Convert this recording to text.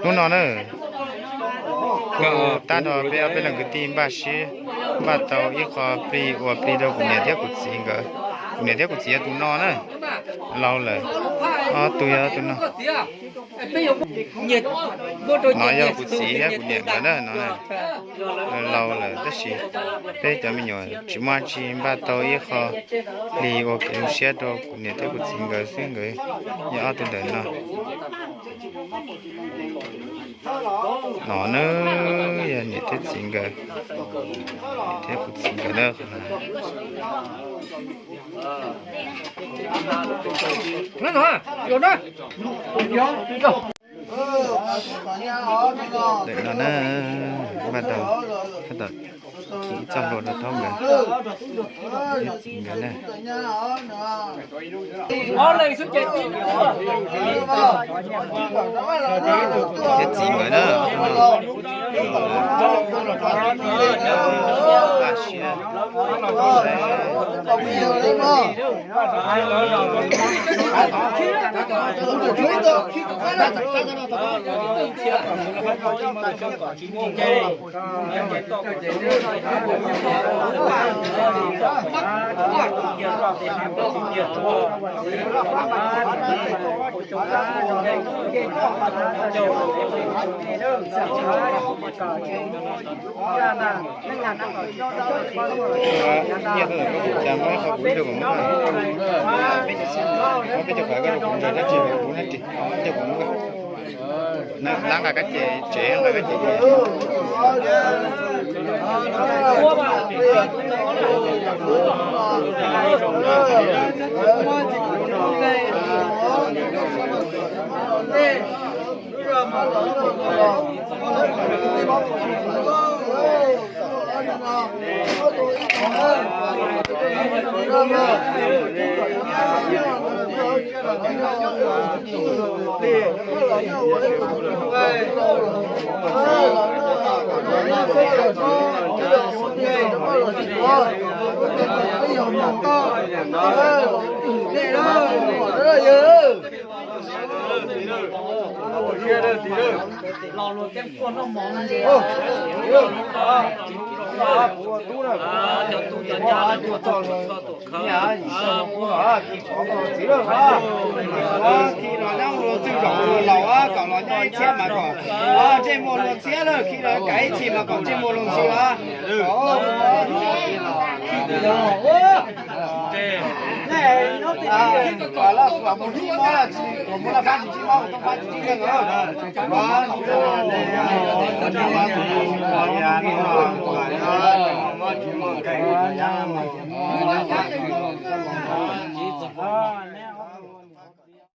Hnub no na, kuv tab nrog peb ob peb leeg kwv tij npaj siab, npaj tau ib qho plig ua plig rau kuv niam thiab kuv txiv nkawd. Kuv niam thiab kuv txiv yog tus no na, laus lawm, ob tug yog tus no. No yog kuv txiv thiab kuv niam nkawd na, no laus lawm tab sis peb cov me nyuam tsis muaj tsi, npaj tau ib qho plig ua kev zoo siab rau kuv niam thiab kuv txiv nkawd xwb, nkawd yog ob tug ntawm no. No na, yog niam thiab txiv nkawd, niam thiab kuv txiv nkawd na. Ntawm no na, npaj tau, tab tom kis txoj hlua rau thaub nkawd, txiv nkawd na. Thiab txiv nkawd na, ob tug no. Npaj siab. Nyiaj tau ntawm koj kuv cas muab ib qho kuv ib co kuv muab. Muab peb caug phav koj rau kuv, nrog dab tsi kuv nab ris, ib co kuv muab koj. Lab nqa kab ces tsev, nqa kab ces. Khi los nyob luag ntxwg zaum luag laus, kom los nyob ib txhiab mas kom ntsej muag luag ntxhiab lawm, khi los kav ib txhis mas kom ntsej muag luag ntxwg a.